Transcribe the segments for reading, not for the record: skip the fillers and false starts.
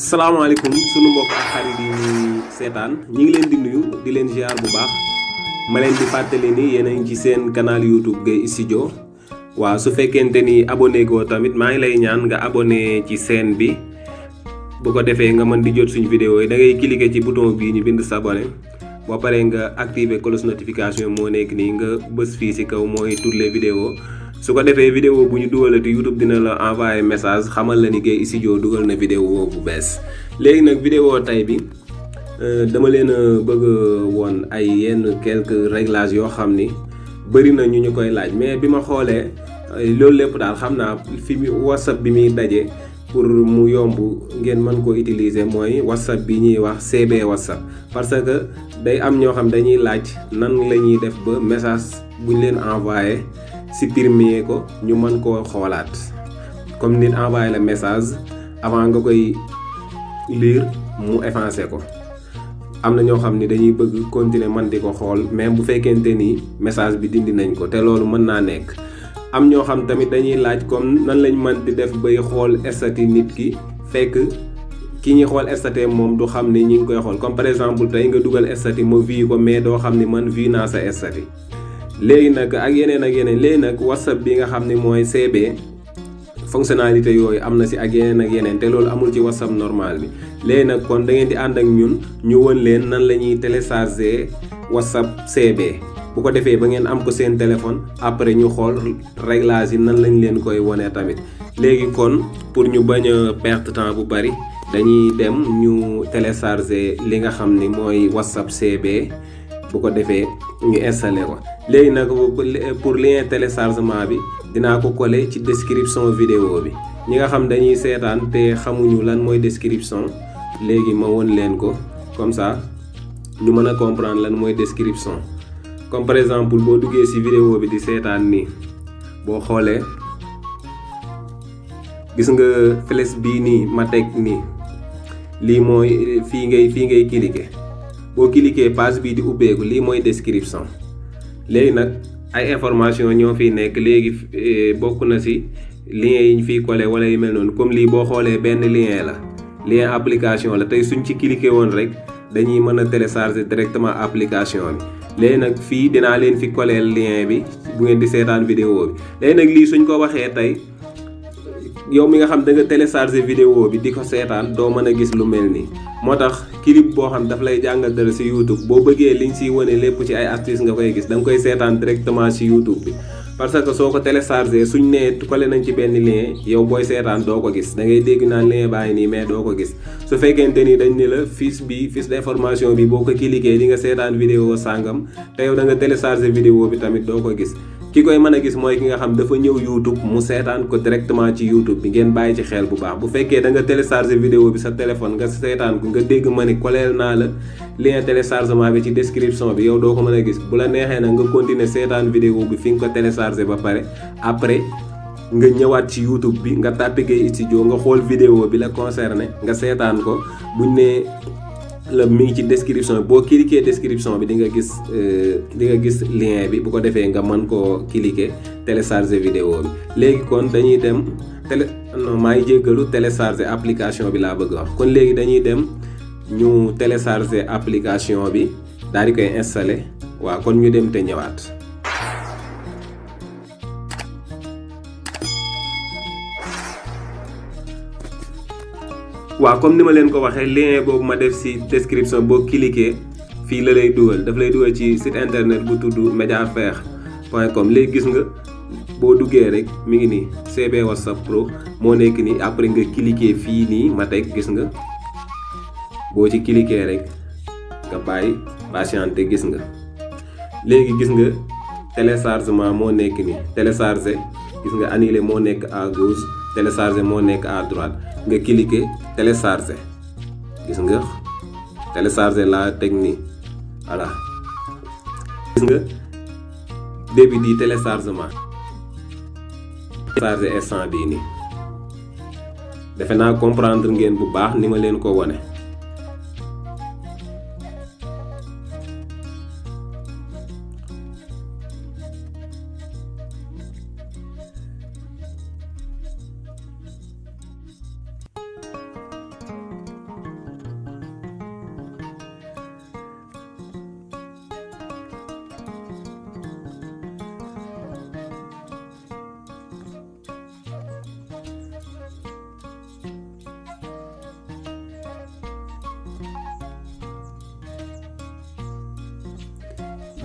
salaamaaleykum sunu mbokk ak xarit yi ñuy seetaan ñi ngi leen di nuyu di leen ziar bu baax ma leen di fàttali ni yéen a ngi ci seen canal YouTube Gueye Studio waaw su fekkente ni abonné goo tamit maa ngi lay ñaan nga abonné ci chaîne bi bu ko defee nga mën di jot suñu vidéo yi da ngay cliquer ci bouton bii ñu bind s'abonner boo paree nga activer cloche notification moo nekk nii nga bës fii ci kaw mooy toutes les vidéos su ko defee vidéo bu ñu dugalati YouTube dina la envoyer message xamal la ni Gueye Studio dugal na vidéo bu bees léegi nag vidéo tay bi dama leen a bëgg woon ay yenn quelques réglages yoo xam ni bëri na ñu koy laaj mais bi ma xoolee loolu lépp daal xam naa fi mu WhatsApp bi muy daje pour mu yomb ngeen mën ko utiliser mooy WhatsApp bi ñuy wax CB WhatsApp parce que day am ñoo xam dañuy laaj nan la ñuy def ba message bu ñu leen envoyé supprimer ko ñu mën koo xoolaat comme nit envoyé la message avant nga koy lire mu effacer ko am na ñoo xam ni dañuy bëgg continuer man di ko xool même bu fekkente ni message bi dindi nañ ko te loolu mën naa nekk am ñoo xam tamit dañuy laaj comme nan lañ mën di def bay xool statut nit ki fekk ki ñuy xool statut moom du xam ni ñi ngi koy xool comme par exemple tey nga dugal statut ma vu ko mais doo xam ni man vu naa sa statut léegi nag ak yeneen léegi nag WhatsApp bi nga xam ne mooy CB fonctionnalité yooyu am na si ak yeneen te loolu amul ci WhatsApp normal bi léegi nag kon da ngeen di ànd ak ñun ñu won leen nan la ñuy télécharger WhatsApp CB bu ko defee ba ngeen am ko seen téléphone après ñu xool réglage yi nan lañ leen koy wone tamit léegi kon pour ñu bañ a perte temps bu bari dañuy dem ñu télécharger li nga xam ni mooy WhatsApp CB bu ko defee ñu installé ko léegi nag pour lien téléchargement bi dinaa ko coller ci description vidéo bi ñi nga xam dañuy seetaan te xamuñu lan mooy description léegi ma won leen ko comme ça ñu mën a comprendre lan mooy description comme par exemple boo duggee ci vidéo bi di seetaan nii boo xoolee gis nga flèche bii nii ma teg nii lii mooy fii ngay cliquer boo cliquer page bii di ubbeeku lii mooy description léegi nag ay information ñoo fiy nekk léegi bokk na ci lien yi ñu fiy coller wala yu mel noonu comme lii boo xoolee benn lien la lien application la tey suñ ci cliquer woon rek dañuy mën a télécharger directement application bi léegi nag fii dinaa leen fi coller lien bi bu ngeen di seetaan vidéo bi léegi nag lii suñ ko waxee tey yow mi nga xam da nga télécharger vidéo bi di ko seetaan doo mën a gis lu mel nii moo tax clip boo xam daf lay jàngal dara ci YouTube boo bëggee liñ ciy wane lépp ci ay astuces nga koy gis da nga koy seetaan directement ci YouTube bi parce que soo ko télécharger suñ nee collé nañ ci benn lien yow booy seetaan doo ko gis da ngay dégg naan lien baa ngi nii mais doo ko gis su fekkente ni dañ ne la fiche d'information bi boo ko cliquer di nga seetaan vidéo sàngam te yow da nga télécharger vidéo bi tamit doo ko gis ki koy mën a gis mooy ki nga xam dafa ñëw YouTube mu seetaan ko directement ci YouTube bi ngeen bàyyi ci xel bu baax bu fekkee da nga télécharger vidéo bi sa téléphone nga seetaan ko nga dégg ma ni koleel naa la lien téléchargement bi ci description bi yow doo ko mën a gis bu la neexee nag nga continuer seetaan vidéo bi fi nga ko télécharger ba pare après nga ñëwaat ci YouTube bi nga tapé Gueye Studio nga xool vidéo bi la concerné nga seetaan ko buñ ne la mi ngi ci description bi boo cliquer description bi di nga gis lien bi bu ko defee nga mën koo cliquer télécharger vidéo bi léegi kon dañuy dem maa ngi jéggalu télécharger application bi laa bëgg wax kon léegi dañuy dem ñu télécharger application bi daal di koy installer waaw kon ñu dem te ñëwaat. waaw comme ni ma leen ko waxee lien boobu ma def ci description boo cliquer fii la lay dugal daf lay dugal ci site internet bu tudd mediafaire.com léegi gis nga boo duggee rek mi ngi nii CB WhatsApp Pro moo nekk nii après nga cliquer fii nii ma teg gis nga boo ci cliquer rek nga bàyyi patienter gis nga léegi gis nga téléchargement moo nekk nii télécharger gis nga annuler moo nekk à gauche télécharger moo nekk à droite nga cliquer télécharger gis nga télécharger la technique voilà gis nga début di téléchargement télécharger instant bii nii defe naa comprendre ngeen bu baax ni ma leen ko wone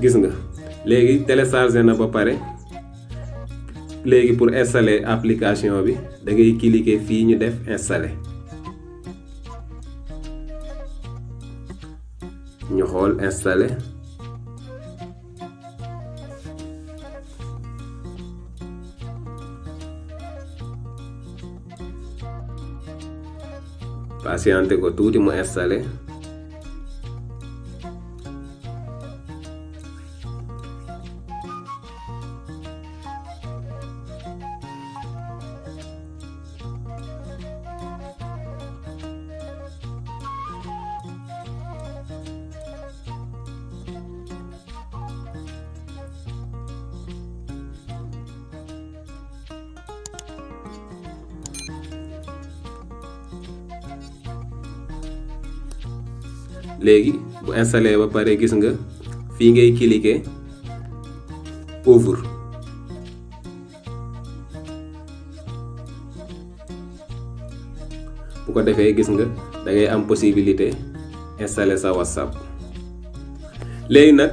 gis nga léegi téléchargé na ba pare. léegi pour installer application bi da ngay cliquer fii ñu def installer ñu xool installer patienté ko tuuti mu installer léegi bu installé ba pare gis nga fii ngay cliquer ouvre bu ko defee gis nga da ngay am possibilité installer sa WhatsApp. léegi nag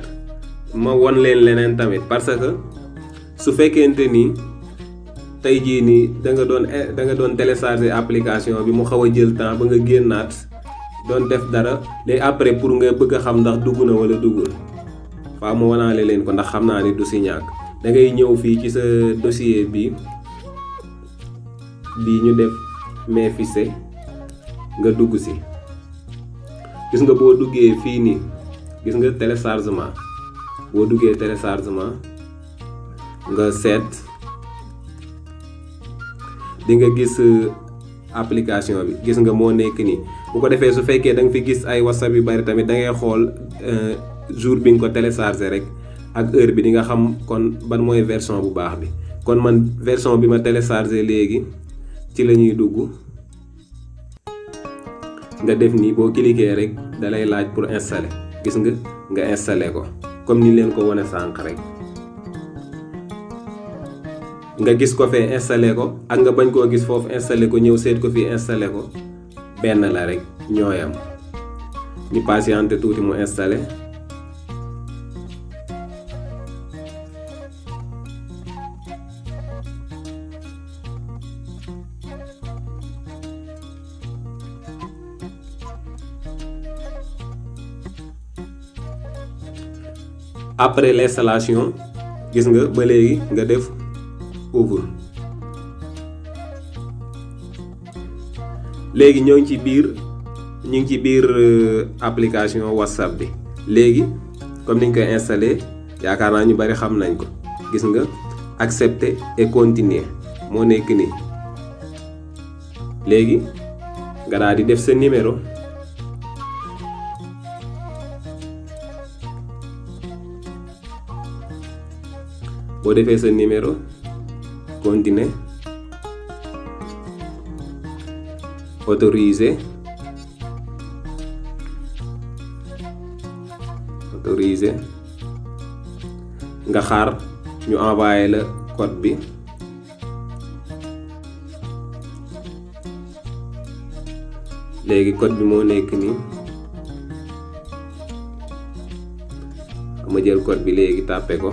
ma won leen leneen tamit parce que su fekkente ni tey jii nii da nga doon télécharger application bi mu xaw a jël temps ba nga génnaat doon def dara léegi après pour nga bëgg a xam ndax dugg na wala duggul faa mu wanaale leen ko ndax xam naa ni du si ñàkk da ngay ñëw fii ci sa dossier bi ñu def mes fichiers nga dugg si gis nga boo duggee fii nii gis nga téléchargement boo duggee téléchargement nga seet di nga gis application bi gis nga moo nekk nii bu ko defee su fekkee da nga fi gis ay WhatsApp yu bari tamit da ngay xool jour bi nga ko téléchargé rek ak heure bi di nga xam kon ban mooy version bu baax bi kon man version bi ma téléchargé léegi ci la ñuy dugg nga def nii boo cliquer rek da lay laaj pour installer gis nga installer ko comme ni leen ko wane sànq rek nga gis ko fee installer ko ak nga bañ koo gis foofu installer ko ñëw seet ko fii installer ko benn la rek ñooyam ñu patienter tuuti mu installer après l'installation gis nga ba léegi nga def ouvre léegi ñoo ngi ci biir application WhatsApp bi léegi comme niñ koy installé yaakaar naa ñu bari xam nañ ko gis nga accepter et continuer moo nekk nii léegi nga daal di def sa numéro boo defee sa numéro continuer autoriser nga xaar ñu envoyé la code bi léegi code bi moo nekk nii ma jël code bi léegi tàppe ko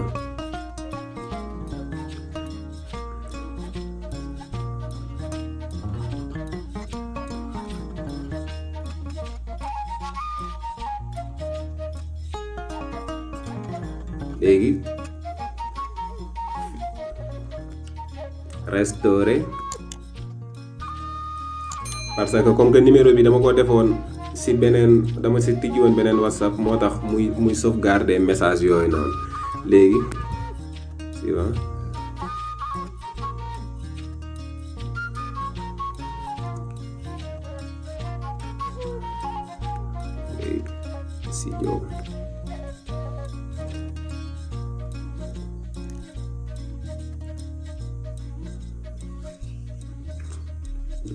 léegi restaurer parce que comme que numéro bi dama ko defoon si beneen dama si tijji woon beneen WhatsApp moo tax muy sauvegarder message yooyu noonu léegi suivant si Diop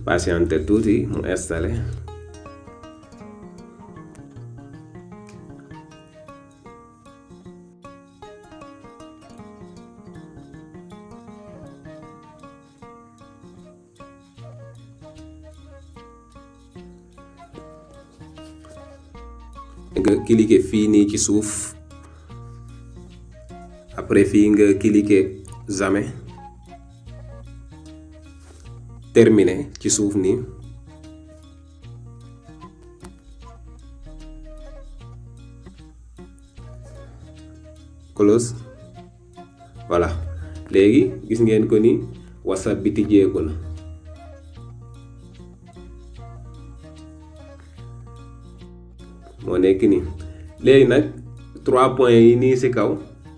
patienter tuuti mu installé nga cliquer fii nii ci suuf après fii nga cliquer jamais terminé ci suuf nii close. Voilà léegi gis ngeen ko ni WhatsApp bi tijjeeku na. moo nekk nii léegi nag 3 points yi nii ci kaw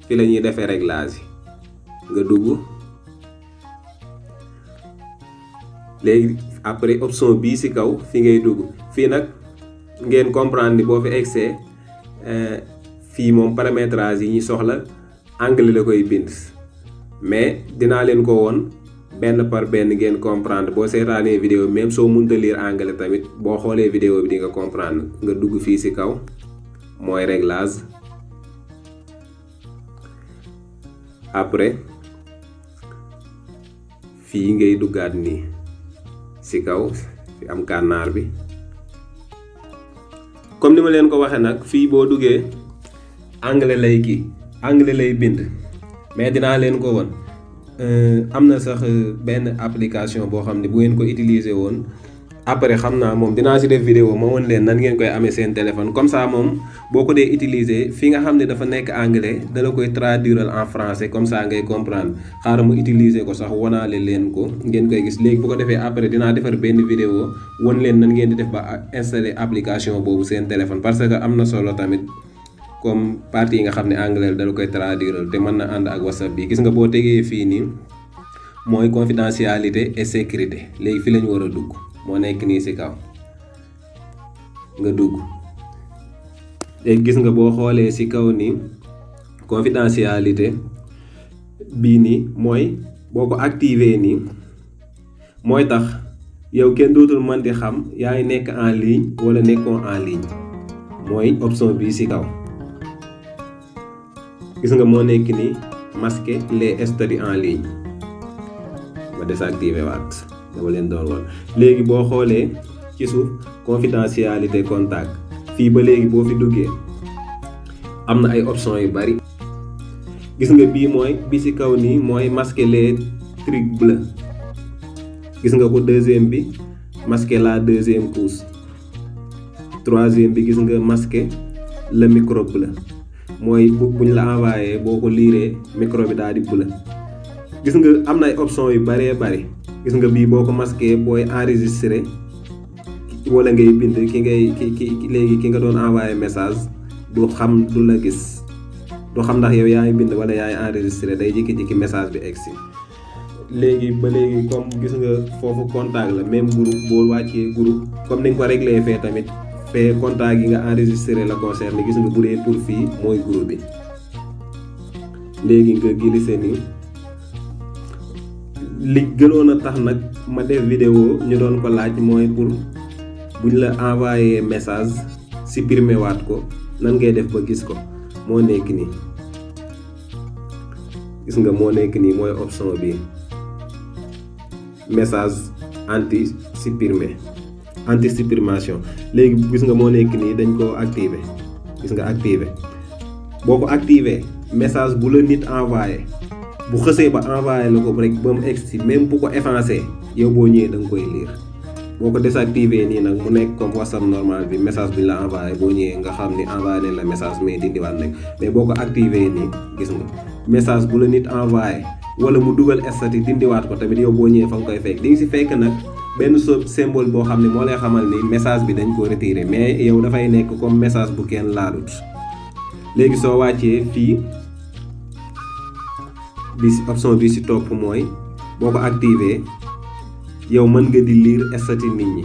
fi la ñuy defee réglage yi nga dugg léegi après option bii ci kaw fi ngay dugg fii nag ngeen comprendre ni boo fi egsee fii moom paramétrage yi ñuy soxla anglais la koy bind mais dinaa leen ko woon benn par benn ngeen comprendre boo seetaanee vidéo même soo mënta lire anglais tamit boo xoolee vidéo bi di nga comprendre nga dugg fii ci kaw mooy réglage après fii ngay duggaat nii ci kaw fi am kànnaar bi comme ni ma leen ko waxee nag fii boo duggee anglais lay bind mais dinaa leen ko woon am na sax benn application boo xam ne bu ngeen ko utiliser woon après xam naa moom dinaa ci def vidéo ma woon leen nan ngeen koy amee seen téléphone comme ça moom boo ko dee utiliser fi nga xam ne dafa nekk anglais dala koy traduire en français comme ça ngay comprendre xaaral mu utiliser ko sax wonaale leen ko ngeen koy gis léegi bu ko defee après dinaa defar benn vidéo won leen nan ngeen di def ba installer application boobu seen téléphone parce que am na solo tamit comme partie yi nga xam ne anglais dala koy traduire te mën na ànd ak WhatsApp bi gis nga boo tegee fii nii mooy confidentialité et sécurité léegi fi lañu war a dugg moo nekk nii ci kaw nga dugg léegi gis nga boo xoolee ci kaw nii confidentialité bii nii mooy boo ko activer nii mooy tax yow kenn dootul mën di xam yaa ngi nekk en ligne wala nekkoo en ligne mooy option bii ci kaw gis nga moo nekk nii masquer les statuts en ligne ma désactiver waat dama leen doon woon léegi boo xoolee ci suuf confidentialité contact fii ba léegi boo fi duggee am na ay options yu bari gis nga bii mooy bi ci kaw nii mooy masquer les trucs bleus gis nga ko deuxième bi masquer la deuxième couche troisième bi gis nga masquer le micro bleu mooy buñ la envoyé boo ko liiree micro bi daal di bleu gis nga am na ay options yu baree bari gis nga bii boo ko masqué booy enregistré wala ngay bind léegi ki nga doon envoyé message du xam du la gis du xam ndax yow yaa ngi bind wala yaa ngi enregistré day jékki-jékki message bi egsi léegi ba léegi comme gis nga foofu contact la même groupe boo wàccee groupe comme ni nga ko réglé fee tamit fee contact yi nga enregistré la concerné gis nga bu dee pour fii mooy groupe bi léegi nga glissé nii li gënoon a tax nag ma def vidéo ñu doon ko laaj mooy pour buñ la envoyé message supprimer waat ko nan ngay def ba gis ko moo nekk nii gis nga moo nekk nii mooy option bi message anti supprimation léegi gis nga moo nekk nii dañ ko activer gis nga activer boo ko activer message bu la nit envoyé bu xësee ba envoyé la ko rek ba mu egsi même bu ko effacé yow boo ñëwee da nga koy lire boo ko désactiver nii nag mu nekk comme WhatsApp normal bi message bi la envoyé boo ñëwee nga xam ni envoyé nañ la message mais dindiwaat nañ mais boo ko activer nii gis nga message bu la nit envoyé wala mu dugal statut dindiwaat ko tamit yow boo ñëwee fa nga koy fekk di nga si fekk nag benn symbole boo xam ne moo lay xamal ni message bi dañ ko retiré mais yow dafay nekk comme message bu kenn laalut léegi soo wàccee fii bi option bi ci topp mooy boo ko activer yow mën nga di lire statut nit ñi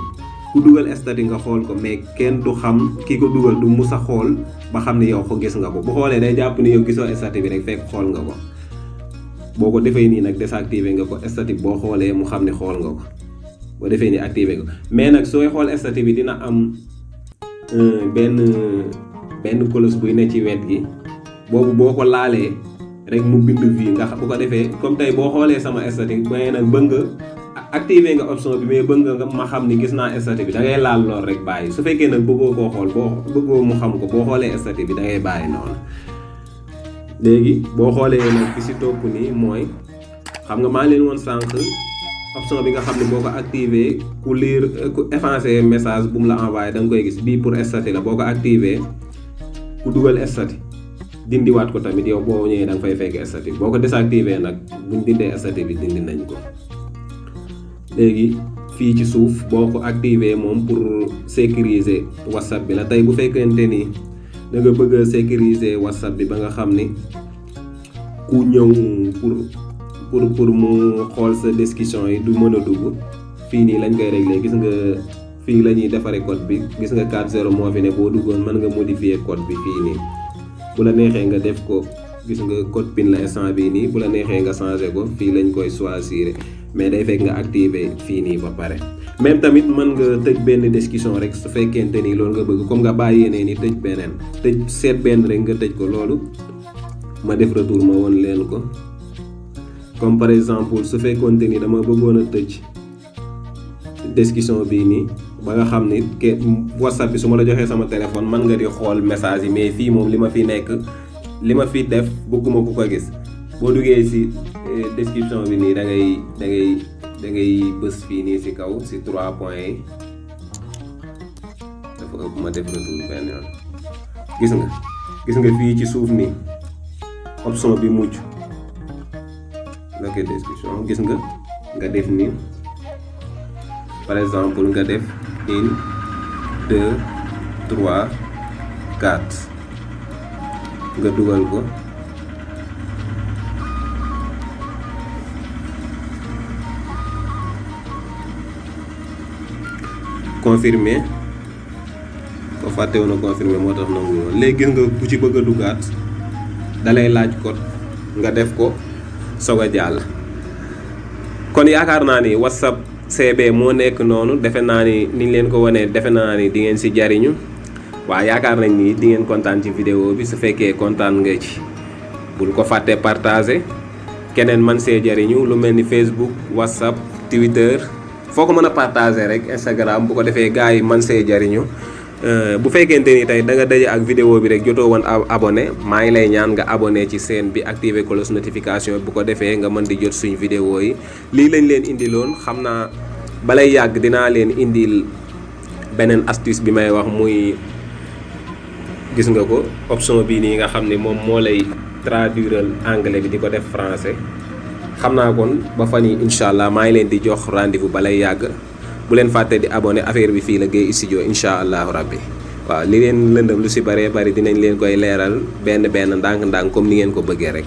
ku dugal statut nga xool ko mais kenn du xam ki ko dugal du mus a xool ba xam ne yow ko gis nga ko bu xoolee day jàpp ni yow gisoo statut bi rek fekk xool nga ko boo ko defee nii nag désactiver nga ko statut boo xoolee mu xam ne xool nga ko boo defee nii activer ko mais nag sooy xool statut bi dina am benn cloche buy ne ci wet gi boobu boo ko laalee rek mu bind fii nga bu ko defee comme tey boo xoolee sama statut mais nag bëgg nga activer nga option bi mais bëgg nga ma xam ni gis naa statut bi da ngay laal lool rek bàyyi su fekkee nag bëggoo koo xool boo bëggoo mu xam ko boo xoolee statut bi da ngay bàyyi noonu léegi boo xoolee nag bi si topp nii mooy xam nga maa leen woon sànq option bi nga xam ne boo ko activé ku lire ku effacer message bu mu la envoyé da nga koy gis bii pour statut la boo ko activé ku dugal statut dindiwaat ko tamit yow boo ñëwee da nga fay fekk statut boo ko désactivé nag buñ dindee statut bi dindi nañ ko. léegi fii ci suuf boo ko activé moom pour sécuriser WhatsApp bi la tey bu fekkente ni da nga bëgg a sécuriser WhatsApp bi ba nga xam ni ku ñëw pour mu xool sa description yi du mën a dugg fii nii lañ koy régler gis nga fii la ñuy defaree code bi gis nga 4.0 moo fi ne boo duggoon mën nga modifier code bi fii nii bu la neexee nga def ko gis nga code PIN la instant bii nii bu la neexee nga changer ko fii lañ koy choisir mais day fekk nga activer fii nii ba pare. même tamit mën nga tëj benn description rek su fekkente ni loolu nga bëgg comme nga bàyyi yeneen ni tëj beneen tëj seet benn rek nga tëj ko loolu ma def retour ma woon leen ko. comme par exemple su fekkoonte ni dama bëggoon a tëj description bii nii ba nga xam ni WhatsApp bi su ma la joxee sama téléphone mën nga di xool message yi mais fii moom li ma fi nekk li ma fi def bëgguma ku ko gis boo duggee ci description bi nii da ngay bës fii nii ci kaw ci 3 points yi dafa ëpp ma def retour benn yoon gis nga fii ci suuf nii option bi mujj la ko description gis nga def nii par exemple nga def 1 2 3 4 nga dugal ko confirmer ko fàtte woon a confirmer moo tax nangu woon léegi gis nga ku ci bëgg a duggaat dalay laaj code nga def ko soog a jàll. kon yaakaar naa ni WhatsApp CB moo nekk noonu defe naa ni niñ leen ko wanee defe naa ni di ngeen si jariñu waaw yaakaar nañ ni di ngeen kontaan ci vidéo bi su fekkee kontaan nga ci bul ko fàtte partager keneen man see jariñu lu mel ni Facebook WhatsApp Twitter foo ko mën a partager rek Instagram bu ko defee gars yi man see jariñu bu fekkente ni tey da nga daje ak vidéo bi rek jotoo woon abonné maa ngi lay ñaan nga abonné ci chaîne bi activer cloche notification bu ko defee nga mën di jot suñ vidéo yi lii lañ leen indiloon xam naa balay yàgg dinaa leen indil beneen astuce bi may wax muy gis nga ko option bii nii nga xam ni moom moo lay traduire anglais bi di ko def français xam naa kon ba fan yi incha allah maa ngi leen di jox rendez-vous balay yàgg bu leen fàtte di abonné affaire bi fii la Gueye Studio incha allahu rabbi waaw li leen lëndëm lu si bëree bëri dinañ leen koy leeral benn ndànk-ndànk comme ni ngeen ko bëggee rek.